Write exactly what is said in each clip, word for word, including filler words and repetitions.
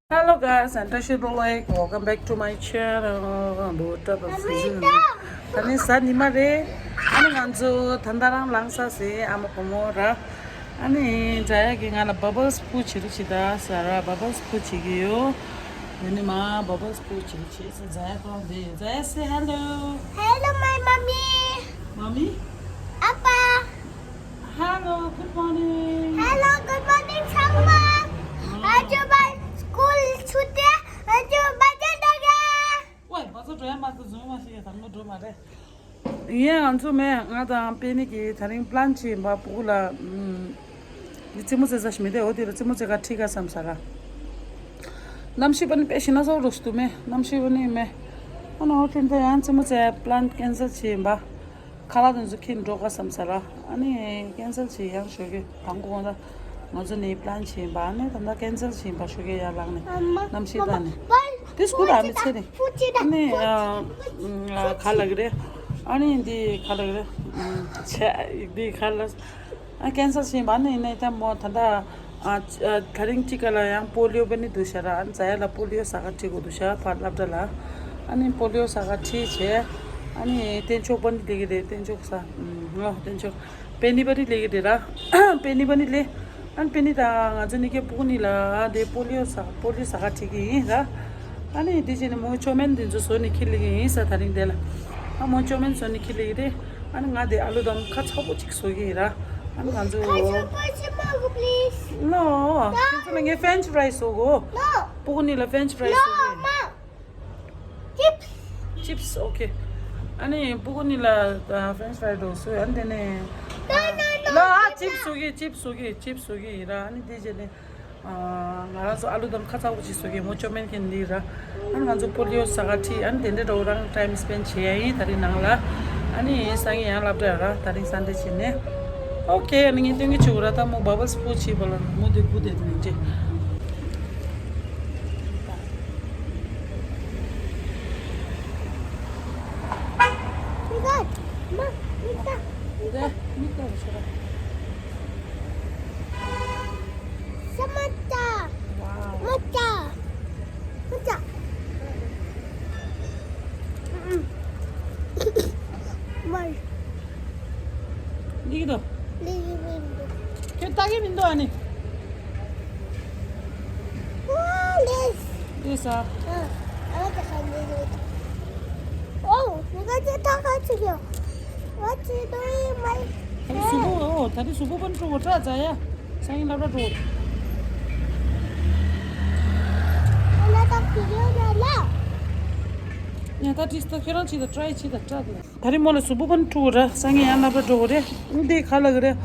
Hello guys, and Welcome back to my channel. ད་ནི་གཟའ་ཉི་མ་རེད། ཨ་ནི་ང་ཚོ་ད་ལྟ་རང་ལངས་ས་ཟེར་ཨ་མ་བུ་མོ་ར། ཨ་ནི་འཇའ་ཡག་གིས་ང་ལ་བ་བལ་སི་པུ་བྱེད་རོགས་བྱེད་ད་ཟེར་ར། བ་བལ་སི་པུ་བྱེད་ཀྱི་ཡོད། ཡ་ནི་མ་བ་བལ་སི་པུ་བྱེད་རོགས་བྱེད་ཟེར། འཇའ་ཡག་གང་དེ། འཇའ་ཡག say hello. Hello, my mommy. Mommy? Appa. Hello, good morning. Hello, good morning, ཚང་མ། ཨ་ཅོ་བ་སྐུལ་ཆུ་དེ་ཨ་ཅོ་བ་ཇ་ད་ག་ཝེ་བ་ཚོ་འགྲོ་ཡ་མ་ཐུབ་བཟུང་མ་ཤེས་ཡ་དང་མོ་འགྲོ་མ་རེད། ཡིན་ཡང་ང་ཚོ་མེད། ང་དང་པེ་ནི་གི་ད་རིང་པི་ལན་ཅིག་ཡིན་པ། སྤུ་གུ་ལ་ཨམ་རྩེད་མོ་རྩེ་ས་ཞིག་མེད་དེ། འོ་དེ་ལ་རྩེད་མོ་རྩེ་ག་ཁྲིད་ག་བསམ་ས་ར། གནམ་གཤིས་པ་ནི་དཔེ་ཞེ་ན་ཚ་པོ་རོ་ཞིག་འདུག་མེད། གནམ་གཤིས་པ་ནི་མེད། ཨ་ནི་འོ་དེ་འདྲ་ཡང་རྩེད་མོ་རྩེ་པི་ལན་ཁེན་སལ་བྱས་ཡིན་པ། ཁ་ལག་དེ་ཚོ་ཁྱེར་འགྲོ་ག་བསམ་ས་ར། ཨ་ནི་ཁེན་སལ་བྱས་ཡང་ཞོགས་ཀས་དང་པོ་ཁོང་ད་ང་ཚོ་ནི་པི་ལན་བྱས་ཡིན་པ། ཨ་ནི་ད་ལྟ་ཁེན་སལ་བྱས་ཡིན་པ། ཞོགས་ཀས་ཡར་ལངས་ནས་གནམ་གཤིས་ད་ནི་དེ་སྐུ་ལ་མི་ཚེ་ནི་ཨ་ནི་ཨ་ག་ལ་གི་རེད། ཨ་ནི་འདི་ག་ལ་གི་རེད། ཨ་ཆ་འདི་ག་ལ། ཨ་ཁེན་སལ་བྱས་ཡིན་པ། ཨ་ནི་ཡིན་ནའི་ད་མོ་ད་ལྟ་ཨ་ཨ་ད་རིང་གཅིག་ག་ལ་ཡང་པོ་ལི་ཡོ་པ་ནི་འདུག་ཤག་ར། ཨ་ནི་ཛ་ཡ་ལ་པོ་ལི་ཡོ་ཟ་ག་ཁྲིད་དགོས་འདུག་ཤག་ཕར་སློབ་གྲྭ་ལ། ཨ་ནི་པོ་ལི་ཡོ་ཟ་ག་ཁྲིད་བྱས། ཨ་ནི་དན་ཆོག་པ་ནི་སླེབས་ཀྱི་རེད། དན་ཆོག་ཟ་ཨ་དན་ཆོག་པེ་ནི་པ་ནི་སླེབས་ཀྱི་རེད་ར། པེ་ནི་པ་ནི་སླེབས། ཨ་ནི་པེ་ནི་དང་ང་ཚོ་གཉིས་ཀའི་སྤུ་གུ་གཉིས་ལ་ཨ་དེ་པོ་ལི་ཡོ་ཟ་པོ་ལི་ཡོ་ཟ་ག་ཁྲིད་ཀྱི་ཡིན་ར། ཨ་ནི་དེ་བྱས་ནས་མོ་ཅོ་མན་དེ་ཚོ་བཟོ་ནས་ཁྱེར་སླེབས་ཀྱི་ཡིན་ས། ད་རིང་དེ་ལ་ཨ་མོ་ཅོ་མན་བཟོ་ནས་ཁྱེར་སླེབས་ཀྱི་རེད། ཨ་ནི་ང་དེ་ཨ་ལུ་དམ་ཁ་ཚ་པོ་ཅིག་བཟོ་གི་ཡིན་ར། ཨ་ནི་ང་ཚོ་Can you please? No. ཁྱེད་ཚོ་ལ་ངས་ཧྥེན་ཆི་ཕི་རའི་བཟོ་གོ། No. སྤུ་གུ་གཉིས་ལ་ཧྥེན་ཆི་ཕི་རའི་བཟོ་གི་ཡིན། Chips. Chips, okay. ཨ་ནི་སྤུ་གུ་གཉིས་ལ་ཧྥེན་ཆི་ཕི་རའི་འགྲོ་བཟོས། ཨ་ནི་དེ་ནས་No, no, no, ལ་ཨ་ཅིབ་སི་བཟོ་གི། ཅིབ་སི་བཟོ་གི། ཅིབ་སི་བཟོ་གི་ཡིན་ར། ཨ་ནི་དེ་རྗེས་ནས་ང་རང་ཚོ་ཨ་ལུ་དམ་ཁ་ཚ་པོ་ཅིག་བཟོ་གི། མོ་ཅོ་མན་ཁྱེར་ནས་ར། ཨ་ནི་ང་ཚོ་པོ་ལི་ཡོ་ཟ་ག་ཁྲིད། ཨ་ནི་དེ་འདྲ་འགྲོ་རང་ཊའིམ་སི་པེན་ཌི་བྱེད་ཡ་ཡིན་ད་རིང་ནངས་ལ། ཨ་ནི་སང་ཉིན་ཡང་སློབ་གྲྭ་ར། ད་རིང་སན་ཌེ་བྱས་ནས། ཨོ་ཁེ། ཨ་ནི་ངས་སྟོན་གྱི་བྱེད་དགོས་ར། ད་མོ་བ་བལ་སི་པུ་བྱས་པ་ལ་མོ་དེ་སྒུག་བསྡད་དུས་ཡིན་ཏེ། མིག་ལྟ། མ། མིག་ལྟ། མིག་ལྟ། དེ་མིག་ལྟ་རུ་ཤོག་ར། ཤ་མ་ལྟ། ཝའོ། མ་ལྟ། མ་ལྟ། ཨུ་ཨུ། མ། འདི་གི་དོ། འདི་གི་མི་འདུག་ཁྱོད་ལྟ་གི་མི་འདུག་ཨ་ནི། ཨ་ལེས། ལེས་ཨ། ཨ། ཨ་ད་ཁ་འདི་འདུག་ཨོ། ང་ཚོ་ད་ག་ཚོད་ཡོད། What you doing, my friend? ད་རེས་གཟུགས་པོ། ཨོ། ད་རེས་གཟུགས་པོ་པན་སྤྲོ་བོ་ཏྲ་ཛ་ཡ། སང་ཉིན་སློབ་གྲྭ་འགྲོ། ཨ་ལ་ད་བི་ཌི་ཡོ་ན་ལ། ཡ་ད་ཏིས་ད་ཁྱེད་རང་ཅིག་ད་ཊ་རའི་ཅིག་ད་ཏྲ་ད། ད་རེས་མོ་ལ་གཟུགས་པོ་པན་སྤྲོ་བོ་ར། སང་ཉིན་ཡང་སློབ་གྲྭ་འགྲོ་གི་རེད། འདི་ག་ལ་གི་རེད།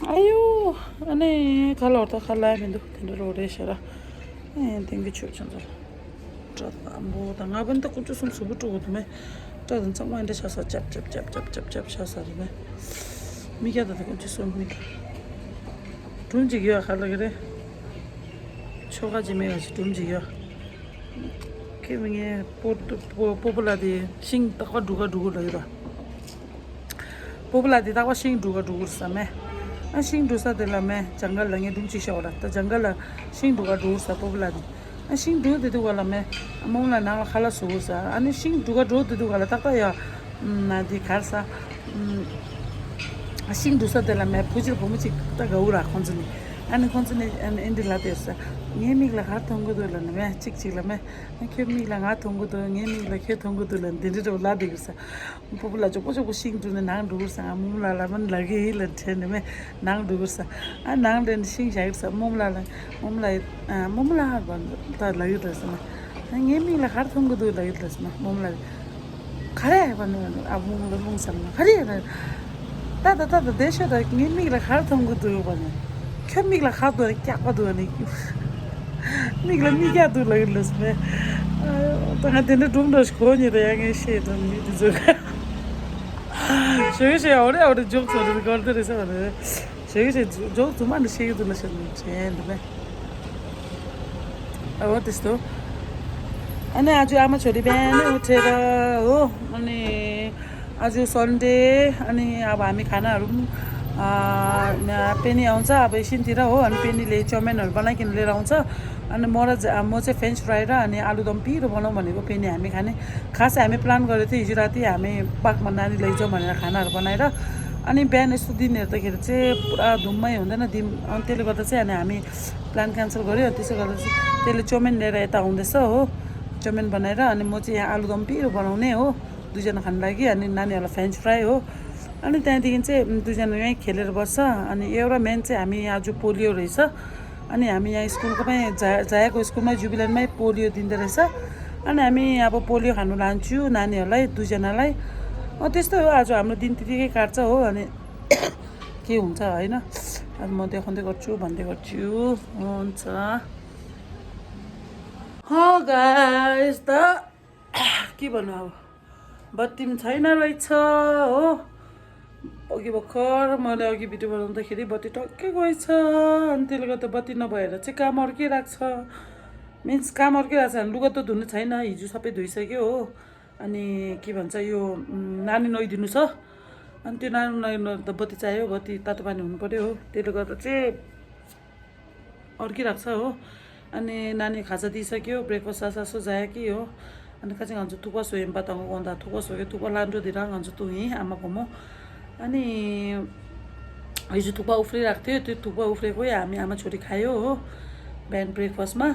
ཨ་ཡོ། ཨ་ནི་ག་ལ་བར་ད་ག་ལ་ཡ་མི་འདུག་དེ་འདྲ་རོ་རེད་ཤ་ར། ཨེ་དེང་གི་ཆོས་ཆང་ཚོ། སྐྲ་དང་པོ་དང་ང་བན་ད་ཀུ་ཅོ་སུམ་སུ་བུ་ཀྲུ་གུ་དུ་མེ། སྐྲ་དང་ཚང་མ་འདྲ་ཆགས་ས་ཅབ་ཅབ་ཆགས་ས་རེད་མེ། མི་སྐྱ་ད་ད་ཀུ་ཅོ་སུམ་མི། སྒྲུང་ཅིག་ཡོད་ག་ལ་གི་རེད། ཆོ་ག་ཅིག་མེད་ག་ཅིག་སྒྲུང་ཅིག་ཡོད། ཁྱེད་མི་ངའི་སྤོ་སྤོ་སྤོ་བོ་ལ་དེ་ཤིང་རྟག་པར་འབྲུ་ག་འབྲུ་གུ་ལ་ཡོད་ར། སྤོ་བོ་ལ་དེ་རྟག་པར་ཤིང་འབྲུ་ག་འབྲུ་གུ་ར་ས་མེ། ཨ་ཤིང་འབྲུ་ས་དེ་ལ་མེ་ཇང་གལ་ལ་ངས་སྒྲུང་ཅིག་ཤོད་པ་ལ་ད་ཇང་གལ་ལ་ཤིང་འབྲུ་ག་འབྲུ་གུ་ར་ས་སྤོ་བོ་ལ་དེ། ཨ་ཤིང་འབྲུ་དེ་དུ་ག་ལ་མེ། རྨོ་མོ་ལ་ནང་ལ་ཁ་ལག་བཟོ་གི་ས། ཨ་ནི་ཤིང་འབྲུ་ག་འབྲུ་དེ་དུ་ག་ལ་ཏག་ཏག་ཡ། ན་དེ་གར་ས། ཤིང་འབྲུ་ས་དེ་ལ་མེ་བུ་གཅིག་བུ་མོ་གཅིག་ད་ག་འུ་ར་ཁོང་ཚོ་ནི། ཨ་ནི་ཁོང་ཚོ་ནི་ཨ་ནི་ཨེ་འདྲི་ལ་དེ་ས། ངའི་མིག་ལ་གར་མཐོང་གི་འདུག་ལ་ནི་མེ་གཅིག་གཅིག་ལ་མེ། ཨ་ཁྱོད་མིག་ལ་ང་མཐོང་གི་འདུག་ངའི་མིག་ལ་ཁྱོད་མཐོང་གི་འདུག་ལ་ནི་དེ་འདྲི་འདྲ་བོ་ལ་དེ་གི་ས། སྤོ་བོ་ལ་ཅོག་པོ་ཅོག་པོ་ཤིང་འབྲུ་ནི་ནང་འགྲོ་གི་ས། ང་རྨོ་མོ་ལ་ལ་མ་ནི་ལ་གི་ལ་དྲན་ནི་མེ་ནང་འགྲོ་གི་ས། ཨ་ནང་དྲན་ཤིང་བཞག་གི་ས། རྨོ་མོ་ལ་ལ་རྨོ་མོ་ལ་ཨ་རྨོ་མོ་ལ་ཧར་བ་ད་ལ་གི་ལ་ས་མ། ངའི་མིག་ལ་གར་མཐོང་གི་འདུག་ལ་ཡིན་ལ་སྨ་རྨོ་མོ་ལ། ག་རེ་ཡ་བ་ནི་ཨ་བུང་ལ་རླུང་ས་མ་ག་རེ་ཡ་ན། ཏ་ཏ་ཏ་ཏ་དེ་ཤོད་ད། ངའི་མིག་ལ་གར་མཐོང་གི་འདུག་བ་ནི། ཁྱོད་མིག་ལ་གར་འདུག་ནི་སྐྱག་པ་འདུག་ནི། མིག་ལ་མིག་སྐྱག་འདུག་ལ་ཡིན་ལ་སྨ། ད་ང་དེ་འདྲ་སྒྲུང་འདྲ་ཞིག་གོ་ཉེ་ད་ཡ་ངས་ཤེས་དང་མི་དེ་ཚོ་ག་ཞོ་ཞོ་ཨོ་རེ་ཨོ་རེ་འཇོག་ཚོ་རེ་གོར་དེ་རེ་ས་བ་རེ། ཞེ་གི་ཞེ་ཇོ་ཇོ་ཛུ་མ་འདི་ཤེས་གི་འདུག་ལ་ཤེས་ནི་ཅན་འདི་མེ། ཨ་འོ་དེ་སྟོ། ཨ་ནི་ཨ་ཇུ་ཨ་མ་ཆོ་རི་བན་ནི་འུ་ཁྲེ་ར་འོ། ཨ་ནི་ཨ་ཇུ་སོན་ཏེ་ཨ་ནི་ཨ་བ་མི་ཁ་ན་རུམ་ आ, न, पेनी आउँछ, अब एकछिनतिर हो, अनि पेनीले चाउमिनहरू बनाइकन लिएर आउँछ। अनि म र जा-, म चाहिँ फ्रेन्च फ्राई र अनि आलुदम पिरो बनाऊँ भनेको, पेनी हामी खाने। खास हामी प्लान गरेको थियो हिजो राति हामी पार्कमा नानी लैजाउँ भनेर खानाहरू बनाएर। अनि बिहान यस्तो दिन हेर्दाखेरि चाहिँ पुरा धुम्मै हुँदैन दिन, अनि त्यसले गर्दा चाहिँ अनि हामी प्लान क्यान्सल गऱ्यो। अनि त्यसो गर्दा चाहिँ त्यसले चाउमिन लिएर यता आउँदैछ हो, चाउमिन बनाएर। अनि म चाहिँ यहाँ आलुदम पिरो बनाउने हो दुईजना खानु लागि, अनि नानीहरूलाई फ्रेन्च फ्राई हो। अनि त्यहाँदेखि चाहिँ दुईजना यहीँ खेलेर बस्छ। अनि एउटा मेन चाहिँ हामी आज पोलियो रहेछ, अनि हामी यहाँ स्कुलको पनि जा जाएको स्कुलमै जुबिलेन्टमै पोलियो दिँदो रहेछ। अनि हामी अब पोलियो खानु लान्छु नानीहरूलाई दुईजनालाई। अँ, त्यस्तै हो, आज हाम्रो दिन त्यतिकै काट्छ हो। अनि के हुन्छ होइन, अब म देखाउँदै गर्छु, भन्दै गर्छु। हुन्छ। हो गाइस, त के भन्नु अब, बत्ती पनि छैन रहेछ हो। अघि भर्खर मैले अघि भिडियो बनाउँदाखेरि बत्ती टक्कै गएछ। अनि त्यसले गर्दा बत्ती नभएर चाहिँ काम अर्किरहेको छ, मिन्स काम अर्किरहेको छ। लुगा त धुनु छैन, हिजो सबै धोइसक्यो हो। अनि के भन्छ यो, उम्, नानी नुहाइदिनु छ। अनि त्यो नानी नुहाइदिनु त बत्ती चाहियो, बत्ती तातो पानी हुनु पऱ्यो हो। त्यसले गर्दा चाहिँ अर्किरहेको छ हो। अनि नानी खाजा दिइसक्यो, ब्रेकफास्ट सासो जायो कि हो। अनि कहाँ चाहिँ खान्छु थुक्पा सोयेँ, बाताङ गउँदा थुक्पा सोयो, थुक्पा लान्ड्रो दिइराङ खान्छु तु हिँ आमा भमो। अनि हिजो थुक्पा उफ्रिरहेको थियो, त्यो थुक्पा उफ्रेको हामी आमा छोरी खायो हो बिहान ब्रेकफास्टमा।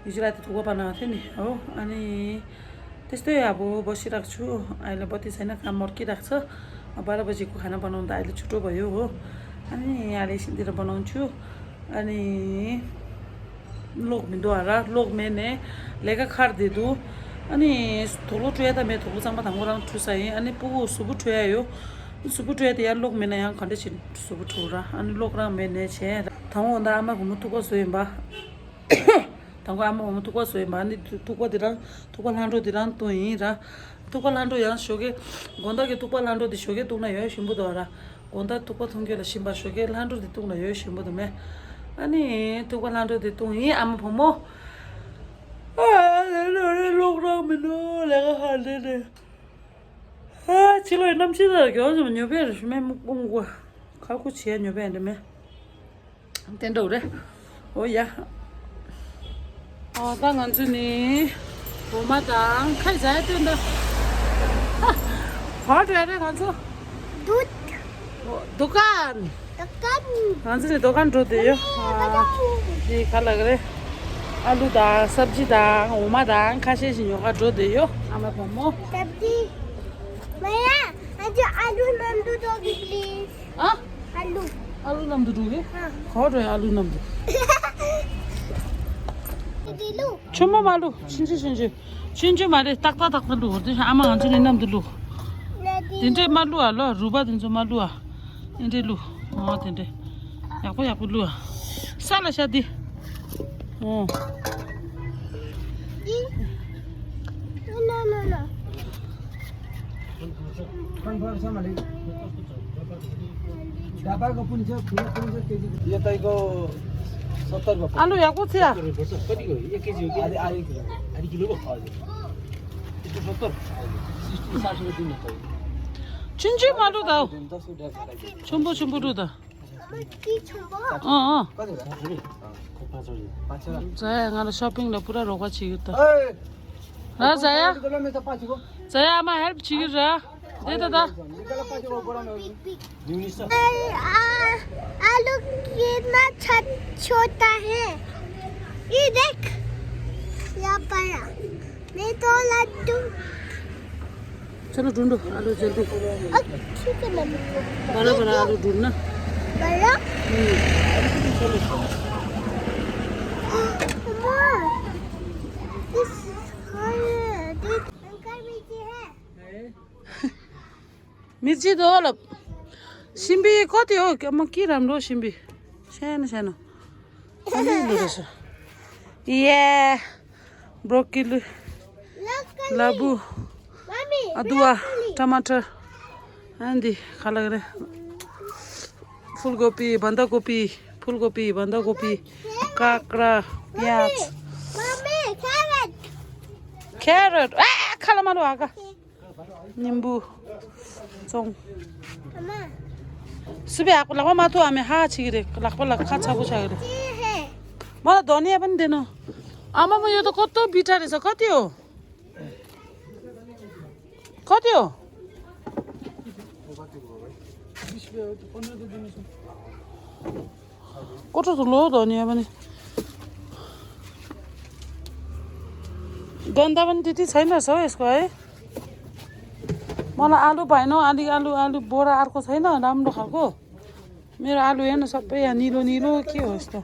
हिजो राति थुक्पा बनाएको थियो नि हो। अनि त्यस्तै अब बसिरहेको छु। अहिले बत्ती छैन, काम अर्किरहेको छ। बाह्र बजीको खाना बनाउँदा अहिले छिटो भयो हो। अनि अहिले एकछिनतिर बनाउँछु। अनि लोक मिन्दो हरा लोक मेने लेका खार दिदु। अनि थोलो टुया त मे थोलो चामा धांगो राम टुसाई। अनि पुगु सुबु टुया यो। सुबु टुया त या लोक मेने या खण्डे छिन सुबु टुरा। अनि लोक राम मेने छे धांगो दा आमा घुमु तुको सोयम्बा। धांगो आमा घुमु तुको सोयम्बा। अनि तुको दिरा, तुको लांडो दिरा तो ही रा। तुको लांडो या शोगे गोंदा के तुको लांडो दि शोगे तुना यो शिंबु दोरा। གོང་ད་ཐུག་པ་འཐུང་རྒྱུ་ལ་ཞིམ་པ་ཞོགས་ཀས་ལྷ་འགྲོ་འདི་བཏུང་ལ་ཡོད་ཞིམ་པོ་འདུག་མེ། ཨ་ནི་ཐུག་པ་ལྷ་འགྲོ་འདི་བཏུང་ཡིན་ཨ་མ་བུ་མོ། ཨ་ལེ་ལོ་རེ་ལོག་རང་མི་འདུག་ལས་ཀ་ཧ་ལས་ནས། ཨ་ཕྱི་ལོགས་ནམ་ཕྱི་ལ་གྱོང་ཞིག་ཉོ་བས་རེ་ཞུ་མེད་མུག་པོ་མུག་པ། ཁ་ཁུ་བྱེད་ཡ་ཉོ་བས་འདྲ་མེད། བསྟན་འགྲོ་རེད། ཨོ་ཡ། ཨོ་ད་ང་ཚོ་ནི། འོ་མ་དང་ཁ་ཟ་ཡ་སྟོན་ད། ཧ་འགྲོ་ཡ་རེད་ང་ཚོ། འདུག་འདུ་ཁན། འདུ་ཁན། ང་ཚོ་ནི་འདུ་ཁན་འགྲོ་དེ་ཡོད། ཨ་འདི་ཁ་ལག་རེད། ཨ་ལུ་དང་སབ་ཇི་དང་འོ་མ་དང་ཁ་ཤས་ཤིག་ཉོ་ག་འགྲོ་དེ་ཡོད་ཨ་མ་བུ་མོ། སབ་ཇི། མ་ཡ། ཨ་ཅོ་ཨ་ལུ་ནང་དུ་འགྲོ་གི་པི་ལིས། ཨ། ཨ་ལུ། ཨ་ལུ་ནང་དུ་འགྲོ་གི། ཨ། ག་པར་འགྲོ་ཡ་ཨ་ལུ་ནང་དུ། འདི་ལུ། ཆུང་མ་མ་ལུ། ཆུང་ཆུང་ཆུང་ཆུང་། ཆུང་ཆུང་མ་རེད་ཏག་ཏག་ཏག་ཏག་ལུ་འོ་དེ་ཨ་མ་ང་ཚོ་ནི་ནམ་དུ་ལུ། དེ་འདྲས་མ་ལུ་ཨ་ལོ་རུ་བ་དེ་ཚོ་མ་ལུ་ཨ། དེ་འདྲས་ལུ། ཨོ་དེ་འདྲས། ཡག་པོ་ཡག་པོ་ལུ་ཨ། ས་ལ་ཤ་དི། ཨོ། No, no, no. डब्बा को पुन्छ, पुरा पुन्छ केजी। यो तपाईँको सत्तर रुपियाँ पर्छ। आलु या कुछ या? सत्तर रुपियाँ पर्छ। कतिको हो? एक केजी हो कि? आधी, आधी किलो। आधी किलो पो? हजुर। यस्तो सत्तर? हजुर। सिक्सटी, साठी रुपियाँ दिनु पर्छ। चिन्ची मालु दा। दस रुपियाँ खाँदाखेरि। छुम्बु छुम्बु रु दा। अँ, अँ। कति होला? पाँच रुपियाँ। पाँच रुपियाँ। पाँच रुपियाँ। जाया, ང་ལ་ཤོ་པིང་ལ་པུ་ར་རོགས་པ་བྱེད་ཀྱི་ཡོད་ད། ए! र जाया? जाया, आमा हेल्प छिगिर र। दे त दा। आ-, आलू कितना छ-, छोटा है। ये देख। यहाँ पर। मैं तो लड्डू। चलो ढूंढो आलू जल्दी। ओ, ठीक है, मम्मी। बड़ा बड़ा आलू ढूंढना। बड़ा? हम्म। चलो। अम्मा, this, हाँ, ये, देख, अंकल, नीचे है। मिर्ची दो अलग। सिम्बी कति हो? म के राम्रो सिम्बी? सानो सानो। अलिअलि रहेछ। ए, ब्रोकोली, लब्बु, अदुवा, टमाटर, अनि खालक रे। फुलकोपी, बन्दाकोपी, फुलकोपी, बन्दाकोपी, काँक्रा, प्याज। क्यारेट। ए, खाला मालु हाका। निम्बु, चौँ। སུ་བས་ཨ་ཁུ་ལག་པ་མ་ཐུག་ཨ་མས་ཧ་ཆི་གི་རེད། ལག་པ་ལ་ཁ་ཚ་པོ་ཆགས་གི་རེད། མ་ལ་དོ་ནི་ཨ་པན་དེ་ནོ། ཨ་མ་མ་ཡོད་དོ་ཀོ་ཏོ་བི་ཏྲ་རེད་ས་ཀོ་ཏི་ཡོ། ཀོ་ཏི་ཡོ། ཀོ་ཏོ་ལོ་དོ་ནི་ཨ་པན། गंदा पनि त्यति छैन रहेछ हौ यसको है। मलाई आलु भएन, अलि आलु, आलु बोरा अर्को छैन, राम्रो खालको। मेरो आलु हेर्न सबै यहाँ निलो निलो के हो यस्तो।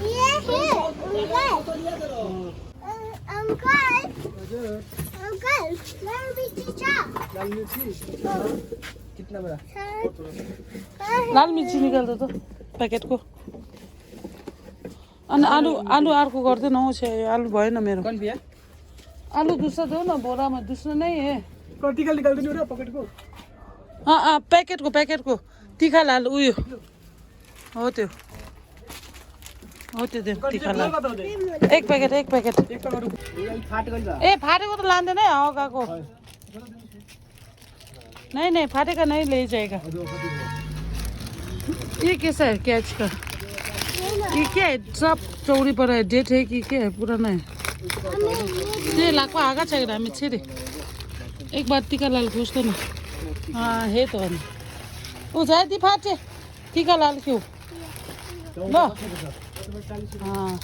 ये है, अंकल। अंकल, अंकल, लाल मिर्ची चा। लाल मिर्ची? कितना बड़ा? लाल मिर्ची निकाल दो तो, प्याकेटको। अनि आलु, आलु अर्को गरिदिनु हौ, छ्या, यो आलु भएन मेरो। कौन भैया? आलु दूसरा दो ना, बोरा में दूसरा नहीं है। कौन टिकल निकाल दो ना, पॉकेट को। अँ, अँ, प्याकेटको, प्याकेटको। तिखालाल उयो। हो त्यो। हो त्यो, त्यो तिखालाल। एक प्याकेट, एक प्याकेट। ए, फाटेको त लाँदैन है, हगाएको। नहीं, नहीं, फाटेगा नहीं, ले जाएगा। ये कैसा है कैच का? ये क्या है? सब चौड़ी पड़ा है, डेट है कि क्या है, पुराना है? ये लाख को आगा चाहिए ना, मिच्छे दे। एक बार टिका लाल पूछ दो ना। हाँ, है तो। वो जाए दी फाटे। टिका लाल क्यों? ल। अँ।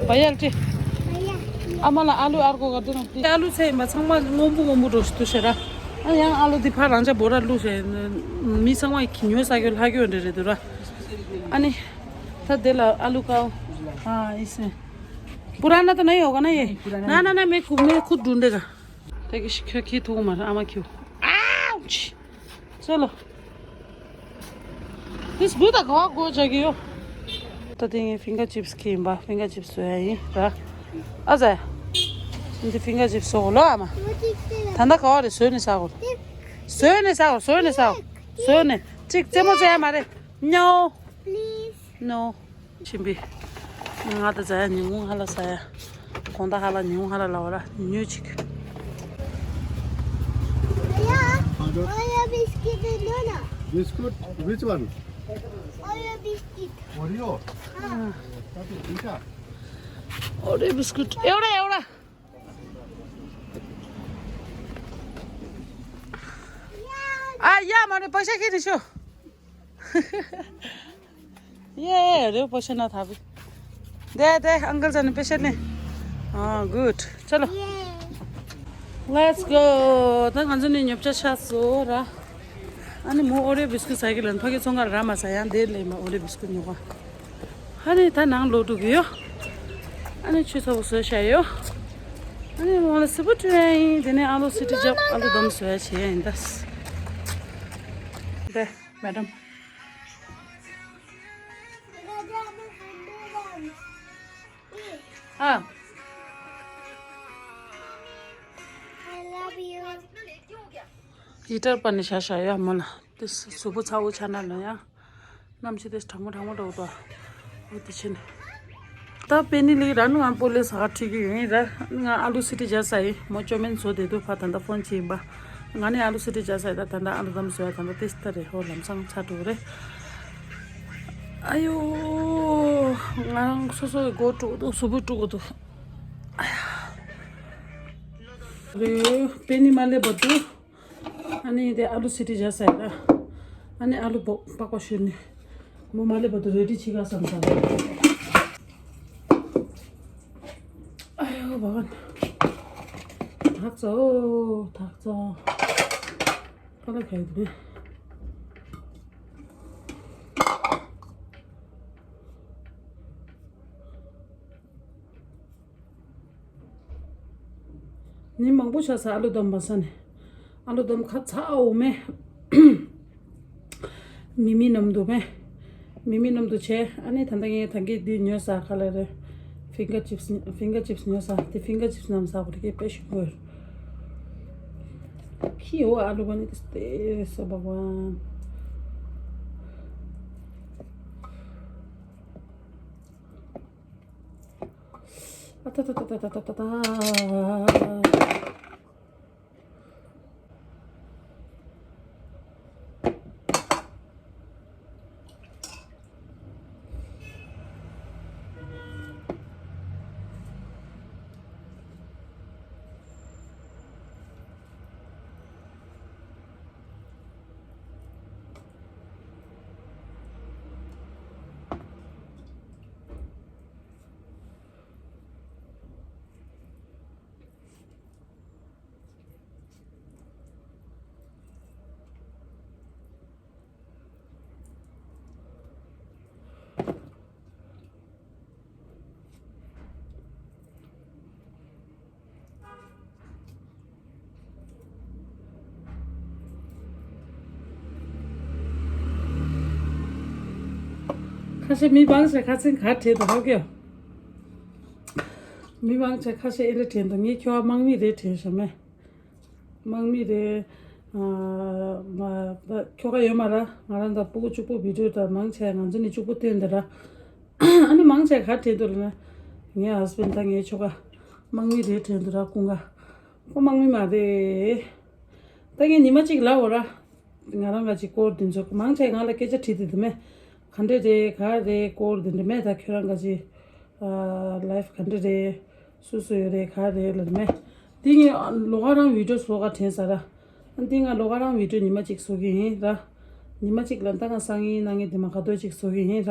भइहाल्छ। अब मलाई आलु अर्को गरिदिनु न, प्लिज। आलु चाहिँ मा ཚང་མ་སྔོན་པོ་སྔོན་པོ་འགྲོ་ཤི་དུ་ཤེ་ར། ཨ་ཡང་ཨ་ལུ་འདི་ཕར་རང་ཅག་བོ་ར་བླུགས་ཤེ། མི་ཚང་མ་ཉོས་ས་གི་ལྷ་གི་འདྲ་རེད་དུ་ར། ཨ་ནི་ད་དེ་ལ་ཨ་ལུ་ཀའོ། ཨ་ཨིས་མེ། पुराना तो नहीं होगा ना ये? पुराना ना, ना, ना, मैं खुद, मैं खुद ढूंढेगा। देखिए, खिड़की ठोक मार, आमा क्यों? Ouch! चलो। This good, go, go, जाके यो। ད་དེ་ངས་ཕིང་གར་ཅིབ་སི་ཁྱེར་ཡིན་པ། ཕིང་གར་ཅིབ་སི་བཟོ་ཡ་ཡིན་ར། ཨ་ཙི། འདི་ཕིང་གར་ཅིབ་སི་བཟོ་གོ་ལོ་ཨ་མ། ད་ལྟ་ག་བ་རེད། བཟོས་ནས་ཟ་གོ། བཟོས་ནས་ཟ་གོ། བཟོས་ནས་ཟ་གོ། བཟོས་ནས་ཟ་གོ། བཟོས་ནས། གཅིག་རྩེད་མོ་རྩེ་ཡ་མ་རེད། No. Please. No. ཕྱིན་པས། ང་དང་ཛ་ཡ་ཉིན་གུང་ཧ་ལ་ཟ་ཡ། དགོང་དག་ཧ་ལ་ཉིན་གུང་ཧ་ལ་ལ་བ་ར་ཉོས་ཅིག Oreo biscuit is no, no. Biscuit? Which one? Oreo biscuit. Oreo? Ah. That is Vita. Oreo biscuit. एउटा, एउटा। आ, या, मैले पैसा किनेछु। ए, अरे, पैसा नथापे। दे, दे, अङ्कल जाने पैसा नि। अँ, गुड। चलो। Let's go. त ང་ཚོ་ནི་ཉོ་ཆ་ཆགས་སོང་ར། ཨ་ནི་མོ་ཨོ་རེ་བིས་ཀུ་ཟ་གི་ལན་ཕ་གི་ཚོང་ཁང་ར་མ་ཟ་ཡང་དེ་ལས་མ་ཨོ་རེ་བིས་ཀུ་ཉོ་ག་ཨ་ནི་ད་ནང་ལོག་འགྲོ་གི་ཡོད། ཨ་ནི་ཆུ་ཚ་པོ་བཟོས་བཞག་ཡོད། ཨ་ནི་ང་ལ་སི་པོ་ཏྲི་ཡིན། དེ་ནས་ཨ་ལུ་སི་ཏི་ཇབ་ཨ་ལུ་དམ་བཟོས་བྱས་ཡིན་ད། དེ་མེ་ཌམ། ཨ། I love you. ཧི་ཊར་པ་ནི་ཤ་ཤ་ཡ་མོ་ལ། དེ་གཟུགས་པོ་ཚ་བོ་ཆ་ན་ལ་ཡ། གནམ་གཤིས་དེ་གྲང་མོ་གྲང་མོ་འགྲོ་འདུག་འོ་དེ་ཕྱིན། ད་པེ་ནི་ལི་ར་ནུ་ང་པོ་ལེ་ས་ཁྲིད་ཀྱི་ཡོད་ར། ང་ཨ་ལུ་སི་ཏི་ཇ་ཟ་ཡི་མོ་ཅོ་མེན་བཟོ་བསྡད་འདུག་ཕ་ད་ལྟ་ཕོན་བྱེད་ཡིན་པ། ང་ནི་ཨ་ལུ་སི་ཏི་ཇ་ཟ་ཡི་ད་ད་ལྟ་ཨ་ལུ་དམ་བཟོ་ཡ་ད་ལྟ་ཏེ་སི་ཏ་རེད། ཧོ་ལམ་སང་ཚ་འགྲོ་གི་རེད། ཨ་ཡོ། ང་རང་སོ་སོ་གི་སྒོ་དཀྲུག་འདུག་གཟུགས་པོ་དཀྲུག་གི་འདུག་ཨ་ཡ། རེད། པེ་ནི་མ་སླེབས་པ་འདུག་ཨ་ནི་དེ་ཨ་ལུ་སི་ཏི་ཇ་ཟ་ཡ་ད། ཨ་ནི་ཨ་ལུ་པགས་པ་བཤུ་ནས། མོ་མ་སླེབས་བར་དུ་རེ་ཌི་བྱེད་ག་བསམ་བསམ། ཨ་ཡོ་བ་ག་ན། ཐག་ཚ་འོ་ཐག་ཚ། ཁ་ལ་ཁ་ཡོད་དེ། ཉིན་མང་པོ་ཆགས་ས་ཨ་ལུ་དམ་པ་ས་ནས། ཨ་ལུ་དམ་ཁ་ཚ་འོ་མེ། མི་མི་ནམ་དུ་མེ། མི་མི་ནམ་དུ་ཆེ། ཨ་ནི་ད་ལྟ་ངས་ད་གི་འདི་ཉོས་ས་ག་ལ་རེད། ཕིང་གར་ཅིབ་སི། ཕིང་གར་ཅིབ་སི་ཉོས་ས། དེ་ཕིང་གར་ཅིབ་སི་ནམ་ས་གོ་དེ་གི་དཔེ་ཞིག་དགོས། ཁི་འོ་ཨ་ལུ་ག་ནི་དེ་སྟེ་སོ་བ་བ། ཨ་ཏ་ཏ་ཏ། ཁ་ཤས་མི་མང་ཆེ་ཁ་ཚིག་ག་དྲན་འདུག་ཧ་གོ། མི་མང་ཆེ་ཁ་ཤས་ཨེ་འདྲ་དྲན་འདུག་ངས་ཁྱོད་དམག་མི་རེད་དྲན་བཞག་མེད། དམག་མི་རེད། ཨ་མ་ད་ཁྱོ་ག་ཡོད་མ་ར། ང་རང་ད་སྤུ་གུ་གཅིག་པུ་བི་ཌིའོ་ད་མང་ཆེ་ང་ཚོ་ནི་གཅིག་པུ་བསྟན་འདི་ར། ཨ་ནི་མང་ཆེ་ག་དྲན་འདུག་ལ་ན། ངའི་ཧས་བྷེན་ད་ངའི་ཁྱོ་ག་དམག་མི་རེད་དྲན་འདུག་ར་ཀུན་དགའ། ཁོ་དམག་མི་མ་རེད། ད་ངས་ཉི་མ་གཅིག་ལབ་འོ་ར། ང་རང་ག་ཅིག་སྐོར་འདི་ཚོ་མང་ཆེ་ང་ལ་སྐད་ཆ་དྲིས་ཏེ་འདུག་མེད། ག་འདྲ་རེད་ག་རེད་སྐོར་འདི་འདྲ་མེད། ད་ཁྱོད་རང་ག་ཅིག་ལའིཕ་ག་འདྲ་རེད། སུ་སུ་ཡོད་རེད་ག་རེད་ལབ་མེད། འདི་ངས་ལོ་ག་རང་བི་ཌིའོ་བཟོ་ག་དྲན་ས་ར། འདི་ང་ལོ་ག་རང་བི་ཌིའོ་ཉི་མ་གཅིག་བཟོ་གི་ཡིན་ར། ཉི་མ་གཅིག་ལ་ད་ང་སང་ཉིན་གནངས་ཉིན་འདི་མ་ག་དོ་ཅིག་བཟོ་གི་ཡིན་ར།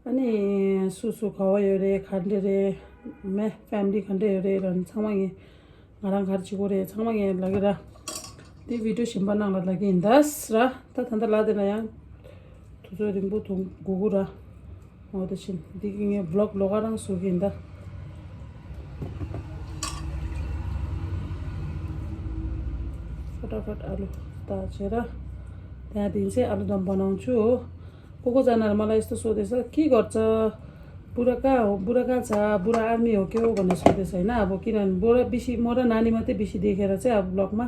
ཨ་ནི་སུ་སུ་ག་བ་ཡོད་རེད་ག་འདྲ་རེད། མེ་ཕེ་མི་ལི་ག་འདྲ་ཡོད་རེད་ལབ་ནས་ཚང་མ་ངས་ང་རང་ག་རེ་བྱེད་དགོས་རེད་ཚང་མ་ངས་ལབ་གི་ར། དེ་བི་ཌིའོ་གཞན་པ་ནང་ལ་ལབ་གི་ཡིན་ད་ར། ད་ད་ལྟ་ལབ་དེ་ན་ཡང་དུས་ཚོད་རིང་པོ་ཐུང་དགོས་གི་ར། འོ་དེ་བཞིན་འདི་གི་ངས་བི་ལོག་ལོ་ག་རང་བཟོ་གི་ཡིན་ད། ཕ་ཏ་ཕ་ཏ་ཨ་ལུ་ད་བྱེད་ར། དེ་ཡང་དེ་ཚེ་ཨ་ལུ་དམ་པ་ནང་ཆུ། ここじゃない、マライスとそうです。 ཀི་གོར་ཙ། ブラカ、ブラカツァ、ブラアーミーを今日このそうです。 होइन, अब किनभने बुढा बेसी, म र नानी मात्रै बेसी देखेर चाहिँ अब भ्लगमा,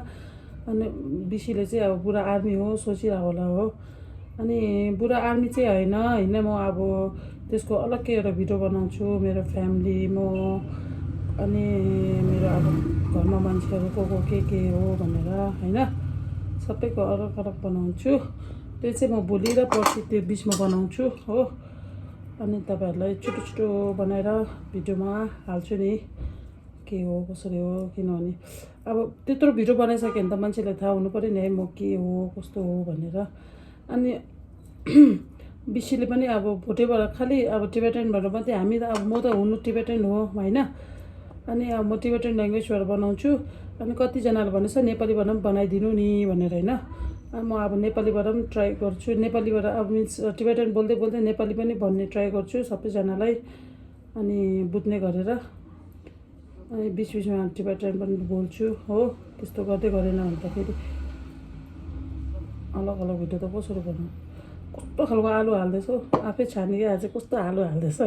अनि बेसीले चाहिँ अब बुढा आर्मी हो सोचिरहेको होला हो। अनि बुढा आर्मी चाहिँ होइन, होइन, म अब त्यसको अलग्गै एउटा भिडियो बनाउँछु। मेरो फ्यामिली, म, अनि मेरो अब घरमा मान्छेहरू को को के के हो भनेर, होइन, सबैको अलग अलग बनाउँछु। त्यो चाहिँ म भोलि र पर्सि त्यो बिचमा बनाउँछु हो। अनि तपाईँहरूलाई छिटो छिटो बनाएर भिडियोमा हाल्छु नि, के हो कसरी हो। किनभने अब त्यत्रो भिडियो बनाइसक्यो भने त मान्छेलाई थाहा हुनु पऱ्यो नि है, म के हो कस्तो हो भनेर। अनि बेसीले पनि अब भोटेबाट खालि अब टिबेटनबाट मात्रै, हामी त अब म त हुनु टिबेटन हो होइन। अनि अब म टिबेटन ल्याङ्ग्वेजबाट बनाउँछु। अनि कतिजनाले भनेछ नेपालीबाट पनि बनाइदिनु नि भनेर होइन। अनि म अब नेपालीबाट पनि ट्राई गर्छु, नेपालीबाट अब मिन्स टिबेटन बोल्दै बोल्दै नेपाली पनि भन्ने ट्राई गर्छु सबैजनालाई, अनि बुझ्ने गरेर। अनि बिचबिचमा टिबेटन पनि बोल्छु हो। त्यस्तो गर्दै गरेन भने त फेरि अलग अलग भिडियो त कसरी बनाउँ? कस्तो खालको आलु हाल्दैछौ? आफै छाने कि आज कस्तो आलु हाल्दैछ?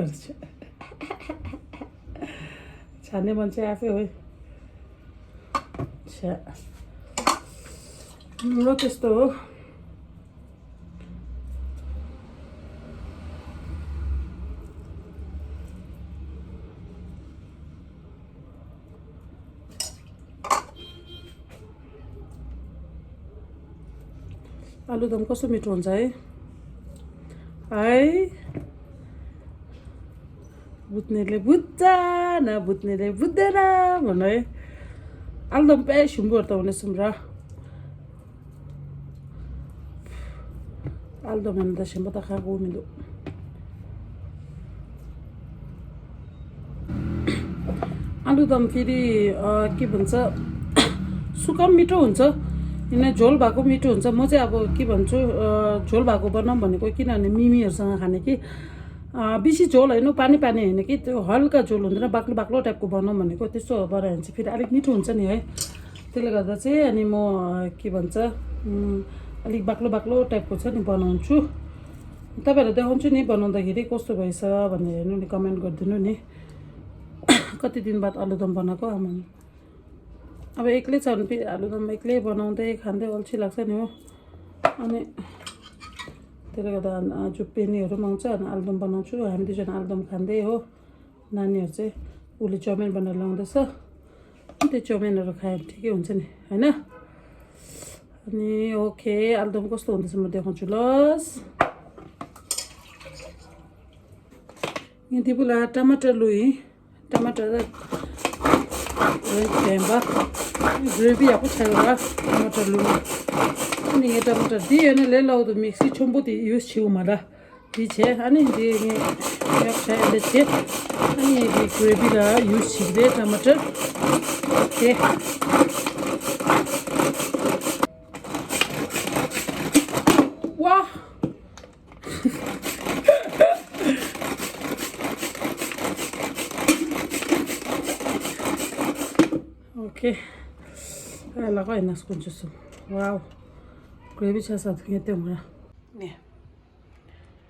छान्ने मान्छे आफै हो है। छ्या। ल, त्यस्तो हो। आलुदम कस्तो मिठो हुन्छ है? है, बुझ्नेले बुझ्छ, नबुझ्नेले बुझ्दैन भन्नु है। आलुदम प्रायः सुम्बुहरू त हुने सुम्रा। आलुदम भन्दा सेम्बो त खाएको मिलो। आलुदम फेरि, अ, के भन्छ, सुक्खा पनि मिठो हुन्छ, होइन, झोल भएको मिठो हुन्छ। म चाहिँ अब के भन्छु, अ, झोल भएको बनाऊँ भनेको, किनभने मिमीहरूसँग खाने कि, अ, बेसी झोल होइन, पानी पानी होइन कि, त्यो हल्का झोल हुँदैन, बाक्लो बाक्लो टाइपको बनाऊँ भनेको। त्यस्तो बनायो भने चाहिँ फेरि अलिक मिठो हुन्छ नि है। त्यसले गर्दा चाहिँ अनि म, अ, के भन्छ, उम्, अलिक बाक्लो बाक्लो टाइपको छ नि बनाउँछु। तपाईँहरूलाई देखाउँछु नि बनाउँदाखेरि कस्तो भएछ भनेर हेर्नु नि, कमेन्ट गरिदिनु नि। कति दिन बाद आलुदम बनाएको आमा। अब एक्लै छ भने फेरि आलुदम एक्लै बनाउँदै खाँदै अल्छी लाग्छ नि हो। अनि त्यसले गर्दा आज पेनीहरू पनि आउँछ, अनि आलुदम बनाउँछु। हामी दुईजना आलुदम खाँदै हो। नानीहरू चाहिँ उसले चाउमिन बनाएर ल्याउँदैछ। अनि त्यो चाउमिनहरू खायो भने ठिकै हुन्छ नि, होइन? अनि ओके, आलुदम कस्तो हुँदैछ म देखाउँछु लस। Ini tipu la tomato lui, tomato la temba, gravy ya ko chai la tomato lui. Ini tomato di ene le la udo mixi chombo di use chi umara. Di che, ani di ni yak chai de che, ani di gravy la use chi de tomato. Okay. Wow. Okay. Ala ko ina skun chusu. Wow. Gravy cha sa thunge te mura. Ne.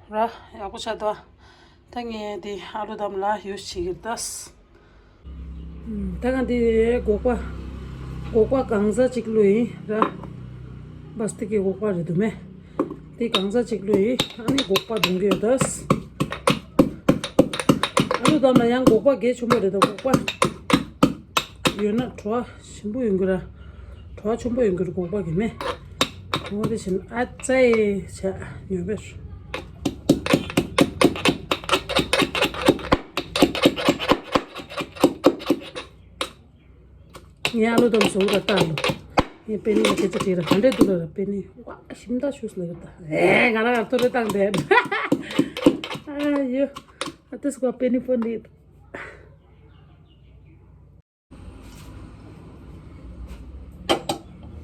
ར། ཡག་པོ་ཆགས་འདུག་ད་ངས་དེ་ཨ་ལུ་དམ་ལ་ཡོ་བྱེད་ཀྱི་ད། ད་ག་འདི་སྒོག་པ། སྒོག་པ་གང་ཟག་གཅིག་བླུགས་ཡིན་ར། བ་སྟི་ཀའི་སྒོག་པ་རེད་འདུག་མེ། དེ་གང་ཟག་གཅིག་བླུགས་ཡིན། ཨ་ནི་སྒོག་པ་བརྡུང་གི་ཡོད་ད། ཨ་ལུ་དམ་ལ་ཡང་སྒོག་པ་གལ་ཆེན་པོ་རེད་ད། སྒོག་པ་ཡོད་ན་བྲོ་བ་ཞིམ་པོ་ཡོང་གི་ར། བྲོ་བ་ཆེན་པོ་ཡོང་གི་ར། སྒོག་པ་གི་མེ། འོ་དེ་བཞིན་ཨ་ཙའི་བྱ་ཉོས་པས། ངའི་ཨ་ལུ་དམ་བཟོ་བ་ལྟ་ལོ། ངའི་པེ་ནི་སྐད་ཆ་དྲིས་ར། ག་འདྲས་འདུག་ལ་ར། པེ་ནི་ཝ་ཞིམ་ད་ཞུས་ལ་ཡོད་ད། ཨེ་ང་རང་ཨ་ཐོ་རེ་བཏང་དེ། ཨ་ཡོ། ཨ་ཏི་སི་ཀོ་པེ་ནི་ཕོན་རེད།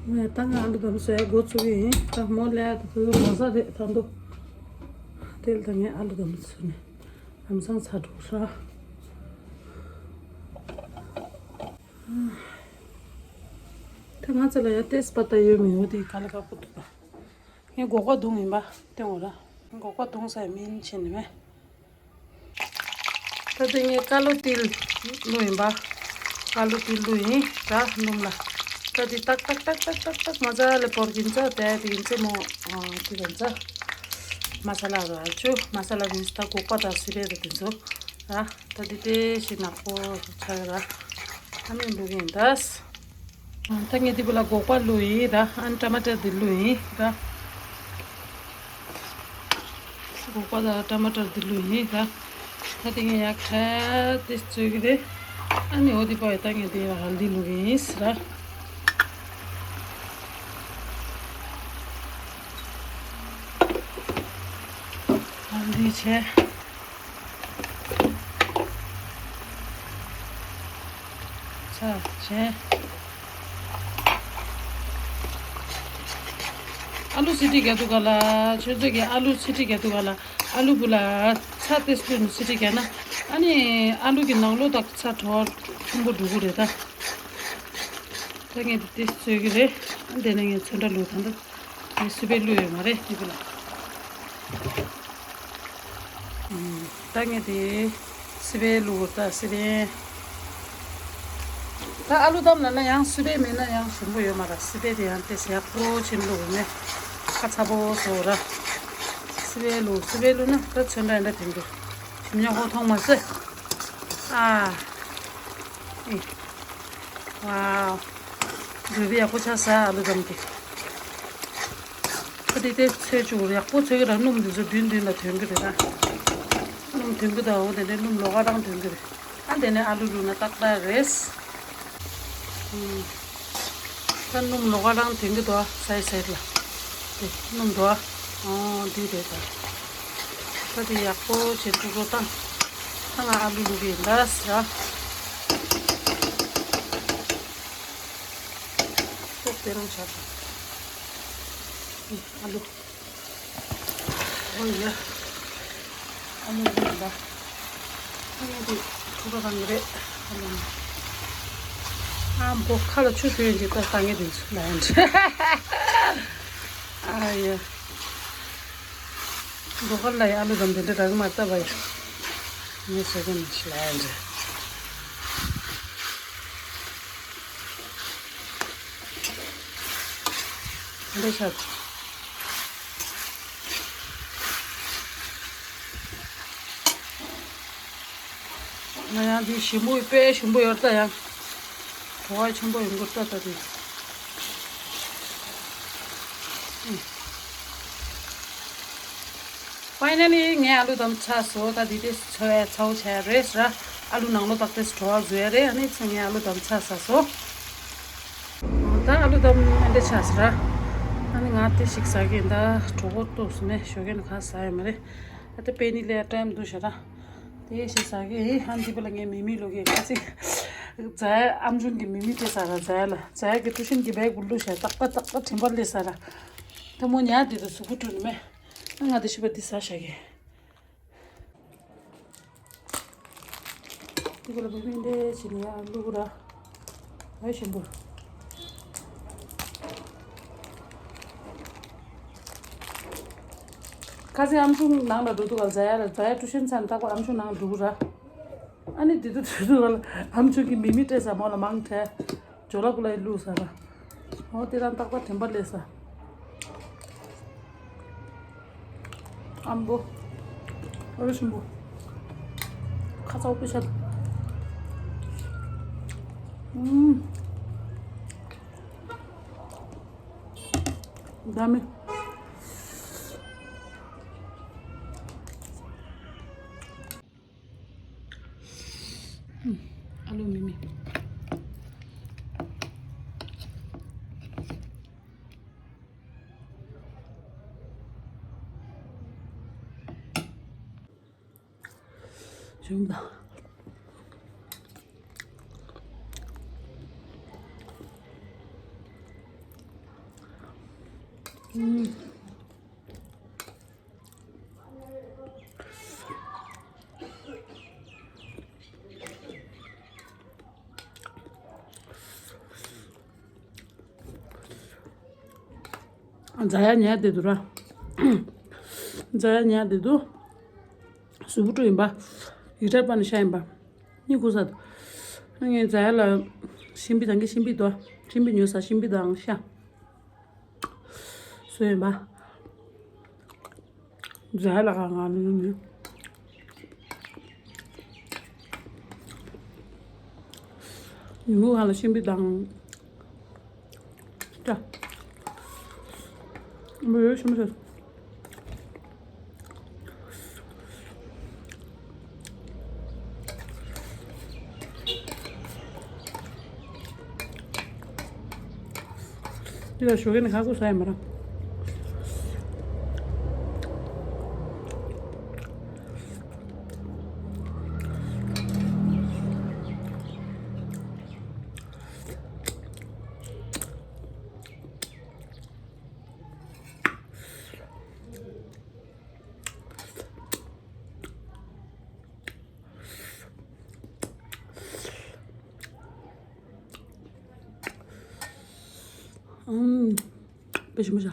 ངས་ད་ང་ཨ་ལུ་དམ་བཟོ་ཡ་འགོ་ཚུགས་ཀྱི་ཡིན། ད་མོ་ལས་ད་དུ་མ་ཟ་རེད་ད་འདུག་དེ་ལ་ད་ངས་ཨ་ལུ་དམ་བཟོས་ནས་ལམ་སང་ཚ་འགྲོ་ར། ད་ང་ཚོ་ལ་ཡ་ཏེས་པ་ཏ་ཡོད་མི་ཡོད་དེ་ག་ལ་ག་པོ་འདུག་ད། ངས་སྒོག་པ་བརྡུང་ཡིན་པ་སྟོན་འོ་ར། སྒོག་པ་བརྡུང་ས་མིན་ཕྱིན་ནི་མེད། ད་དེ་ངས་ཀ་ལོ་ཏིལ་བླུགས་ཡིན་པ། ཀ་ལོ་ཏིལ་བླུགས་ཡིན་ད་སྣུམ་ལ། ད་དེ་ཏག་ཏག་ཏག་ཏག་ཏག་ཏག་མ་ཚ་ལ་བོར་གིན་ཚ་དེ་དེ་ཡིན་ཚེ་མོ། ཨ་དེ་གིན་ཚ། མ་ས་ལ་ར་ཆུ་མ་ས་ལ་ཡིན་ད་སྒོག་པ་དང་སི་པན་དང་དེ་ཚོ་ར། ད་དེ་དེ་ཞིག་ནག་པོ་ཆགས་ར། ཨ་ནི་བླུགས་ཡིན་ད། ད་ངས་འདི་བུ་ལ་སྒོག་པ་བླུགས་ཡིན་ད། ཨ་ནི་ཊ་མ་ཊར་འདི་བླུགས་ཡིན་ད། སྒོག་པ་དང་ཊ་མ་ཊར་འདི་བླུགས་ཡིན་ད། ད་དེ་ངས་ཡག་ཁྲ་དེ་བཙོས་ཀྱི་རེད། ཨ་ནི་འོ་དེ་པ་ཡ་ད་ངས་དེ་ལ་ཧལ་དི་བླུགས་ཡིན་ཟེར་ར། ཧལ་དི་བྱས། ཚ་བྱས། ཨ་ལུ་སི་ཊི་རྒྱག་དུས་ག་ལ། ཁྱོད་ཚོས་ཀྱི་ཨ་ལུ་སི་ཊི་རྒྱག་དུས་ག་ལ། ཨ་ལུ་བུ་ལ་ཚ་ཏེས་ལུ་ནི་སི་ཊི་རྒྱག་ན། ཨ་ནི་ཨ་ལུ་གི་ནང་ལོགས་དག་ཚ་བྲོ་བ་ཆེན་པོ་འགྲོ་གི་རེད་ད། ད་ངས་དེ་ཏེས་བཙོས་ཀྱི་རེད། ཨ་དེ་ནས་ངས་ཚོན་ཁྲ་བླུགས་ད་འདི། ངས་སི་པན་བླུགས་ཡོད་མ་རེད་དེ་བུ་ལ། ད་ངས་དེ་སི་པན་བླུགས་ད་སི་པན། ད་ཨ་ལུ་དམ་ལ་ན་ཡང་སི་པན་མེད་ན་ཡང་ཞིམ་པོ་ཡོད་མ་རེད། སི་པན་དེ་ཡང་ཏེས་ཡག་པོ་ཆེན་བླུགས་ནས་ཁ་ཚ་པོ་བཟོ་ར། སི་པན་བླུགས་སི་པན་བླུགས་ན་ད་ཚོན་ཁྲ་འདྲ་དེ་འདུག་ཞིམ་ཉོག་ཧོ་མཐོང་མ་སྲིད། ཨ། ཨེ། ཝའོ། འབྲུ་རིགས་ཡག་པོ་ཆགས་ས་ཨ་ལུ་དམ་གི། ཁ་དེ་དེ་ཚོས་བཅུག་ཡག་པོ་ཚོས་ཀྱི་ར། སྣུམ་འདི་ཚོ་བདུན་བདུན་ལ་ཐོན་གྱི་རེད་ད། སྣུམ་ཐོན་གྱི་ད། འོ་དེ་ནས་སྣུམ་ལོགས་ཀ་རང་ཐོན་གྱི་རེད། ཨ་དེ་ནས་ཨ་ལུ་བླུགས་ན་ཏག་ཏག་རེད། ཨུམ། ད་སྣུམ་ལོགས་ཀ་རང་ཐོན་གྱི་འདུག་ཨ། སའི་སའི་ལ། དེ་སྣུམ་འདུག་ཨ། འོ་འདི་རེད་ད། ད་དེ་ཡག་པོ་བྱེད་འགྲོ་འགྲོ་བཏང་། ད་ང་ཨ་ལུ་བླུགས་ཀྱི་ཡིན་ད་ཟེར་ཨ། ཏོག་དེ་རང་བྱ་དང་། ཨ་ལུ། ཨོ་ཡ། ཨ་ལུ་ཡིན་ད། ཨ་ནི་དེ་ཐུག་པ་གང་གི་རེད། ཨ་ལུ། ཨ་མགོ་ཁ་ལ་ཆུ་ཐོན་གྱི་ད་ད་ངས་དེ་ཚོ་ལ་ཡིན། ཨ་ཡ། མགོ་ཁ་ལ་ཡ་ཨ་ལུ་དམ་དེ་འདྲ་རག་མ་ལྟ་བ་ཡ། ངས་བཟོ་གི་མི་ཤི་ལ་ཡིན། འདི་ཤ། ང་ཡང་འདི་ཞིམ་པོ་དཔེ་ཞིམ་པོ་ཡོད་ད་ཡང་། བྲོ་བ་ཆེན་པོ་ཡོང་གི་ད་ད་དེ། ཕའི་ནལ་ལི་ངའི་ཨ་ལུ་དམ་ཚར་སོང་། ད་འདི་དེ་ཚོ་ཡ་ཚ་བོ་བྱས་རེད་ཟེར། ཨ་ལུ་ནང་ལོགས་དག་དེ་བྲོ་བ་བཟོ་ཡ་རེད། ཨ་ནི་ཚེ་ངའི་ཨ་ལུ་དམ་ཚར་ས་སོང་། ད་ཨ་ལུ་དམ་ཨེ་འདྲ་ཆགས་ཟེར། ཨ་ནི་ང་དེ་ཞིག་ཟ་གི་ཡིན་ད། གྲོད་ཁོག་ལྟོགས་སོང་ནས་ཞོགས་ཀས་ནི་ག་ཟ་ཡོད་མ་རེད། ད་དེ་པེ་ནི་ལས་ཀྲེམ་འདུག་ཤ་ར། དེ་ཞིག་ཟ་གི་ཡིན། ཨ་འདི་པ་ལ་ངས་མི་མི་ལོ་གི་ག་ཚིག་ཛའ་ཨམ་ཆུང་གི་མི་མི་དེ་ཟ་ར། ཛའ་ལ་ཛའ་གི་ཀྲུ་ཤིན་གི་བེག་བུ་ལུ་ཤ་ཏག་ཏག་ཏག་ཏག་དྲིན་པར་ལས་ཟ་ར། ད་མོ་ཉལ་དེ་དུ་གཟུགས་པོ་བཀྲུས་ནི་མེད། ང་དེ་ཤི་བ་དེ་ཟ་ཤ་གི། དེ་ག་ལ་བུད་མེད་འདྲ་བྱས་ནས་ཡར་བླུགས་ར། ཨེ་ཞིམ་པོ། ཁ་སང་ཨམ་ཆུང་ནང་ལ་འགྲོ་འདུག་ག་ཛ་ཡ་ལ་ཛ་ཡ་ཊུ་ཤན་ཚར་ནས་རྟག་པར་ཨམ་ཆུང་ནང་འགྲོ་གི་ར། ཨ་ནི་དེ་དུས་དེ་དུས་ལ་ཨམ་ཆུང་གིས་མི་མི་སྤྲད་ས་མོ་ལ་མང་དྲགས། ཇོ་ལ་ཀུ་ལ་ཡི་བླུགས་ས་ལ། འོ་དེ་རང་རྟག་པར་དྲན་པ་སླེབས་ས། ཨམ་བོ། ཨ་རོ་ཞིམ་པོ། ཁ་ཚ་པོ་ཤ། ཨུམ། ད་མི། ཨ་ལུ་མི་མི། བྱུང་དང་། ཨུམ། ཛ་ཡ་ཉལ་བསྡད་འདུག་ར། ཛ་ཡ་ཉལ་བསྡད་འདུག་གཟུགས་པོ་བཀྲུས་ཡིན་པ། ཡིག་ཚང་པ་ནས་ཤ་ཡིན་པ། གཉིད་ཁུག་ས་འདུག་ངས་ཛ་ཡ་ལ་ཤིང་པི་དང་གི་ཤིང་པི་དོ། ཤིང་པི་ཉོས་ས་ཤིང་པི་དང་ཤ། སོས་ཡིན་པ། ཛ་ལ་ག་ང་ནི་ནི། ཉིན་གུང་ཁ་ལ་ཤིང་པི་དང་། ཅ། མི་ཡོད་ཤིང་པི། འདི་ལ་ཞོགས་ཀས་ནི་ཁ་ཁུ་ས་ཡ་མ་ར། ཨུམ། པེ་ཤི་མི་ཤ།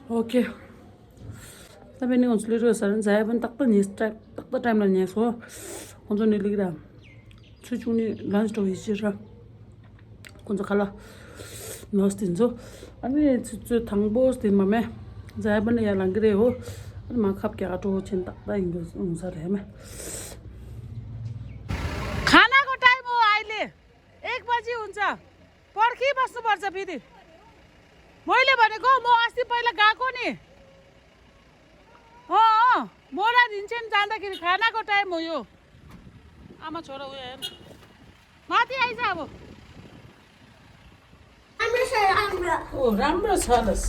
ཨོ་ཁེ། ད་པེ་ནི་ང་ཚོ་ལི་རོ་ས་རན་ཛ་ཡ་པན་ཏག་ཏག་ཉེ་ཏག་ཏག་ཏག་ཊའིམ་ལ་ཉེ་སོ། ཁོང་ཚོ་ནི་ལིག་ར། ཚུལ་ཆུང་ནི་ལན་ཅི་ཏོ་ཡི་ཅི་ར། ཁོང་ཚོ་ཁ་ལ་ནོར་སྟེ་ཚོ། ཨ་ནི་ཚུ་ཚོ་དང་པོ་སྟེ་མ་མེ། ཛ་ཡ་པན་ཡ་ལང་གི་རེད་འོ། ཨ་ནི་མ་ཁབ་རྒྱ་གར་འགྲོ་ཆེན་ཏག་ཏག་ཡིན་གི་འོང་ས་རེད་མེ། खानाको टाइम हो अहिले। एक बजी हुन्छ। पर्खिबस्नुपर्छ फेरि। मैले भनेको म अस्ति पहिला गएको नि। अँ, अँ, म र रिन्छेन जाँदाखेरि खानाको टाइम हो यो। आमा छोरा उयो हेर। माथि आइज अब। राम्रो छ, राम्रो। ओ, राम्रो छ लस।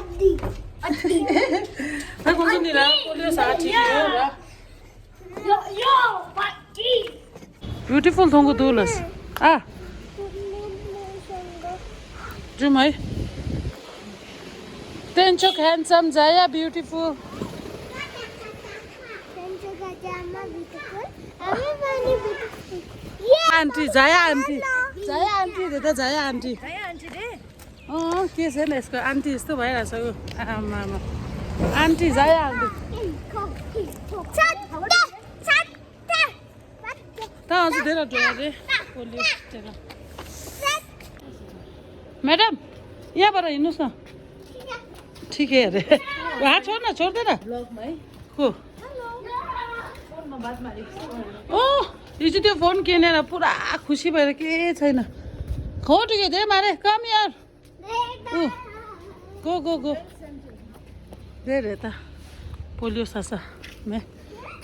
अड्डी, अड्डी। खै, कुन चाहिँ नि र? पोलियो साठी हो र? यो, यो, अड्डी। ब्युटिफुल थोङ्गो दुलस। आ। जुम है। तेन्चोक ह्यान्डसम, जाया ब्युटिफुल। तेन्चोक जामा ब्युटिफुल। हामी पनि ब्युटिफुल। आन्टी, जाया आन्टी। जाया आन्टी रे त, जाया आन्टी। जाया आन्टी रे। अँ, के छ नि यसको आन्टी जस्तो भइरहेछ ऊ। आमा, आमा। आन्टी, जाया आन्टी। त अझ धेरै डर रे। पोलियो टेका। म्याडम, यहाँबाट हिँड्नुहोस् न। ठिकै अरे। हात छोड्न, छोड्दैन। को? ओ, हिजो त्यो फोन किनेर पुरा खुसी भएर केही छैन। हो, ठिकै, दे मारे, कम यार। ऊ, गो, गो, गो। दे रे त। पोलियो सासा, मे।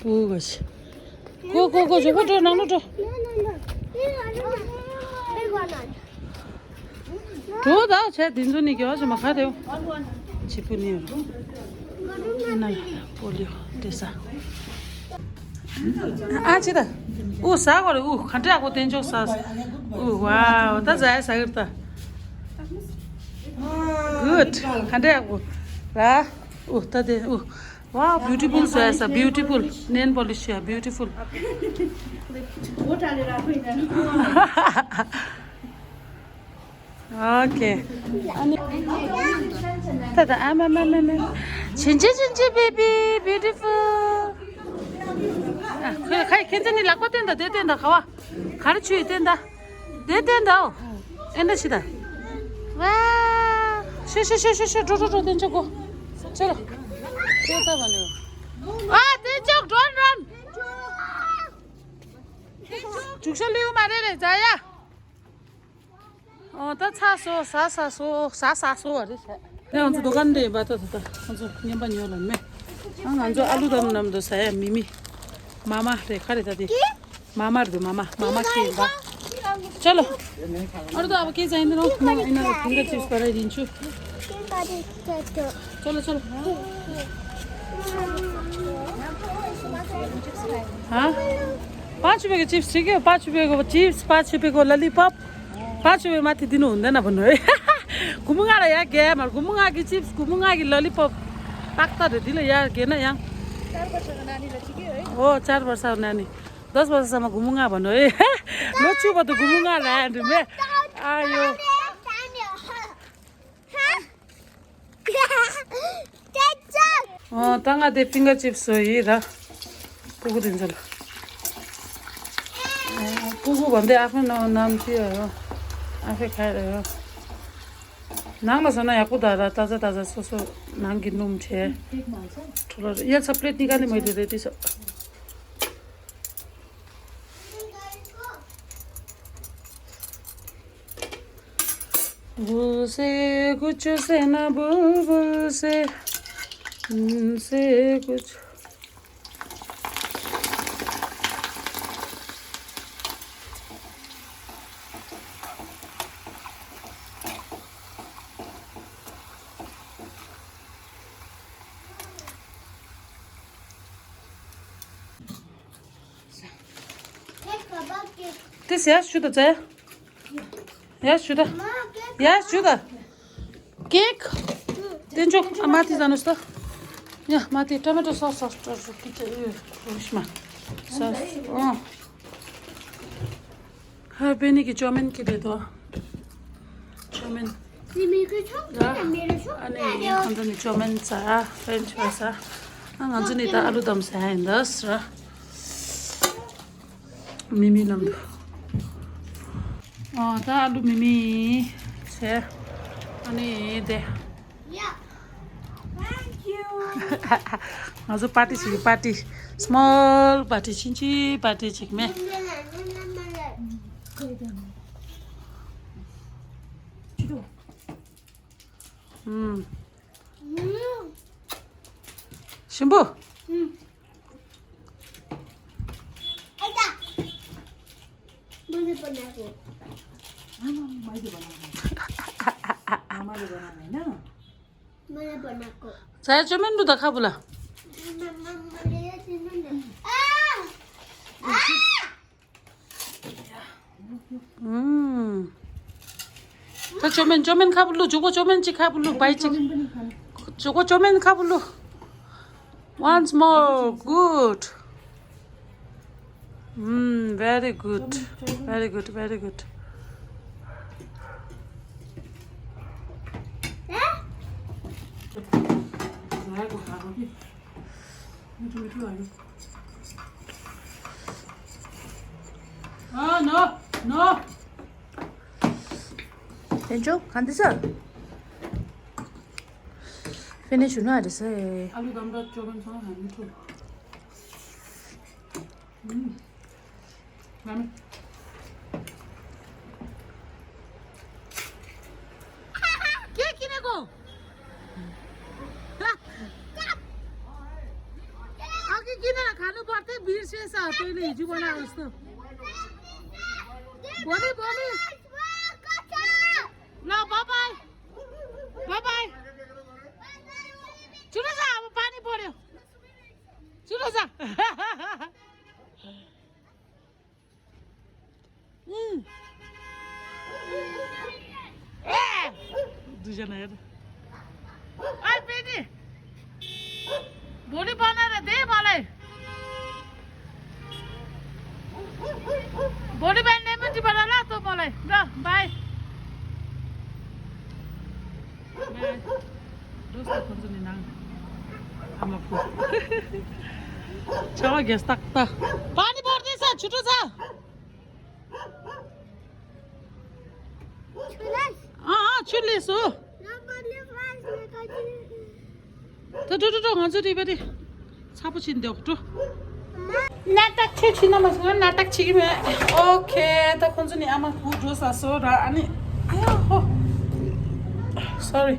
ऊ, गो, गो, गो, जो, गो, जो, नानो, जो। No, no, no. मेरो गर्नु। ད་བྱས་དེ་ཚོ་ནི་ག་བ་ཞིག་མ་ཁ་རེད། ཆི་པུ་ནི་ཡོད། ན་པོ་ལིའོ་དེ་ས། ཨ་ཅི་ད། ཨུ་ཟ་གོ་རེ་ཨུ་ག་འདྲ་ཡག་པོ་དེ་འཇོག་ས། ཨུ་ཝའོ་ད་ཟ་ཡ་ཟ་གི་རེད་ད། གུད་ག་འདྲ་ཡག་པོ་ར། ཨུ་ད་དེ་ཨུ། Wow, beautiful, so as a beautiful nail polish, yeah, beautiful. ཨོ་ཁེ། ཨ་ནི། ད་ད་ཨ་མ་མ་མ་མ། ཆིན་ཆིན་ཆིན་ཆིན་བེ་བི་བིའུ་ཊི་ཕུལ། ཨ་ཁོས་ཁ་ཁྱེད་ཚོ་ནི་ལག་པ་བསྟན་ད། དེ་བསྟན་ད། ག་བ། ག་རེ་བྱུས་བསྟན་ད། དེ་བསྟན་ད། ཨོ། ཨེ་འདྲ་བྱེད་ད། ཝ། ཤོ་ཤོ་ཤོ་ཤོ་ཤོ། འགྲོ་འགྲོ་འགྲོ། དེ་ཚོ་གོ། ཆེ་ལ། ཁྱེད་ད་བ་ནི། ཨ་དེ་ཚོ་འགྲོ་རན། འཇུག་ཤ་ལུས་མ་རེད་རེད་ཛ་ཡ། ཨོ་ད་ཚ་སོ་ཟ་ཟ་སོ་ཟ་ཟ་སོ་བ་རེད་ཟེར། ད་ང་ཚོ་དོ་གན་དེ་བ་ད་ད་ད་ང་ཚོ་ཉན་པ་ཉོ་ལ་མེ། ཨ་ང་ཚོ་ཨ་ལུ་དམ་ནམ་དུ་ཟ་ཡ་མི་མི། མ་མ་རེད་ཁ་རེད་ད་དེ། མ་མ་རེད་འདུག་མ་མ་མ་མ་ཁྱེད་ཡིན་པ། ཅ་ལོ། ཨ་རུ་ད་ཨ་བ་ཁྱེད་ཟ་ཡིན་ནོ་མ་ཡིན་ན་ཕིང་གར་ཅིབ་སི་པ་ར་ཡིན་ཆུ། ཅ་ལོ་ཅ་ལོ། ཧ། པ་ཆུ་བེ་གི་ཅིབ་སི་ཁྱེད་པ་ཆུ་བེ་གི་ཅིབ་སི་པ་ཆུ་བེ་གི་ལ་ལི་པོབ། པ་ཆུ་བེ་མ་ཏི་དི་ནུ་འདི་ན་བུ་ནོ། གུ་མུ་ང་ལ་ཡ་གེ་མར་གུ་མུ་ང་གི་ཅིབ་སི་གུ་མུ་ང་གི་ལ་ལི་པོབ། ཏག་ཏག་རེད་འདི་ལ་ཡ་གེ་ན་ཡང་། ཨོ་ཅར་བར་ས་ན་ནི། དོས་བར་ས་མ་གུ་མུ་ང་བུ་ནོ། ལོ་ཆུ་བ་དུ་གུ་མུ་ང་ལ་ཡ་འདི་མེ། ཨ་ཡོ། ཨོ་ད་ང་དེ་ཕིང་གར་ཅིབ་སི་བཟོ་ཡི་ར། སྤུ་གུ་དེ་ཚོ་ལ། ཨོ་སྤུ་གུ་བ་འདི་ཨ་ཕ་ནོ་ནམ་ཅི་ཡོད། ཨ་ཕ་ཁ་རེད། ནང་ལ་བཟོ་ན་ཡག་པོ་ད་ར། ཏ་ཛ་ཏ་ཛ་སོ་སོ་ནང་གི་སྣུམ་བྱས། ཁྲོ་ལོ་ཡར་ས་པླེ་ཊི་ནི་ཀ་ལི་མོ་དེ་རེད་དེ་ས། བུ་སེ་ཀུ་ཅུ་སེ་ན་བུ་བུ་སེ། སེ་ཀུ་ཅུ། དེ་ཟས་ཞུ་ད་ཟས། ཡ་ཞུ་ད། ཡ་ཞུ་ད། ཀེག་དེ་འཇོག་ཨ་མ་དེ་ཟ་ནོ་ས། ཡ་མ་དེ་ཊོ་མེ་ཊོ་སོ་སི་སོ་སི་ཏྲོ་ཞུ་ཀི་ཏེ་ཨུ་རུ་ཤི་མ། སོ་སི་ཨོ། ཧར་པེ་ནི་གི་ཅོ་མེན་ཁི་དེ་དོ། ཅོ་མེན། ཨ་ནི་ང་ཚོ་ནི་ཅོ་མེན་ཟ། ཕྲེན་ཆི་ཕ་ཟ། ཨ་ང་ཚོ་ནི་ད་ཨ་ལུ་དམ་ཟ་ཡིན་ད་ཟ། མི་མི་ནམ་དུ། ཨོ་ད་ཨ་ལུ་མི་མི་ཟས། ཨ་ནི་དེ། ང་ཚོ་པར་ཊི་ཞིག་པར་ཊི། སི་མོལ་པར་ཊི་ཕྱིན་ཅི་པར་ཊི་ཞིག་མེད། ཨུམ། ཞིམ་པོ། ཟས་བཅོས་མིན་འདུག་ད་ཁ་བུ་ལ། ཨུམ། ད་བཅོས་མིན་བཅོས་མིན་ཁ་བུ་ལུ། མཇུག་པ་བཅོས་མིན་གཅིག་ཁ་བུ་ལུ་བའི་གཅིག། མཇུག་པ་བཅོས་མིན་ཁ་བུ་ལུ། Once more, good. Mm, very good. Very good, very good. Oh, no, no. དེ་ཚོ་ག་འདི་ས། ཕི་ནི་ཞུ་ན་རེ་སེ། ཨ་ལུ་དམ་དྲག་ཅོ་གན་ཚང་ཧ་མི་ཐུབ། ཨུམ། ང་མི། क्या किनेको? अघि किनेर खानु पर्थ्यो, बिर्सेछ, तैँले हिजो बनाएको जस्तो। भोलि, भोलि। ल, bye bye। Bye bye। चुलो जा, अब पानी पर्यो। चुलो जा। अँ। ए! दुईजना हेर। ओइ, पेटी। भोलि बनाएर दे मलाई। भोलि बिहान lemon tea बना ल तँ मलाई। ल, bye। ཁོང་ཚོ་ནི་ནང་། ཨ་མ་བུ། ཆ་བ་རྒྱས་ཏག་ཏག་པ་ནི་བོར་ཏེ་ས་ཆུ་ཏོ་ས། ཨ་ཨ་ཆུ་ལས་སོ། ད་འགྲོ་འགྲོ་འགྲོ། ང་ཚོ་དེ་བ་དེ་ཚ་པོ་ཕྱིན་འདོག་འགྲོ། ན་ཏག་ཆེ་ཕྱིན་ན་མ་སོང་ན་ཏག་ཆེ་གི་མེད། ཨོ་ཁེ། ད་ཁོང་ཚོ་ནི་ཨ་མ་བུ་འགྲོ་ས་སོ་ར། ཨ་ནི་ཨ་ཡ་ཧོ། སོ་རི།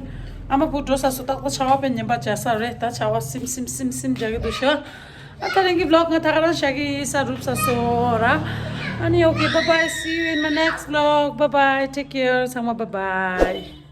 ཨ་མ་བུ་འགྲོ་ས་སོ། ཏག་ཏག་ཆ་བ་པའི་ཉན་པ་བྱ་ས་རེད། ད་ཆ་བ་སིམ་སིམ་སིམ་སིམ་རྒྱག་གི་འདུག་ཤོ། ཨ་ད་རིང་གི་vlog ང་ད་ག་རང་བཞག་གི་ཡིན། ས་རུབ་ས་སོ་ར། ཨ་ནི་okay, bye bye, see you in my next vlog. Bye bye, take care. ཚང་མ་bye bye.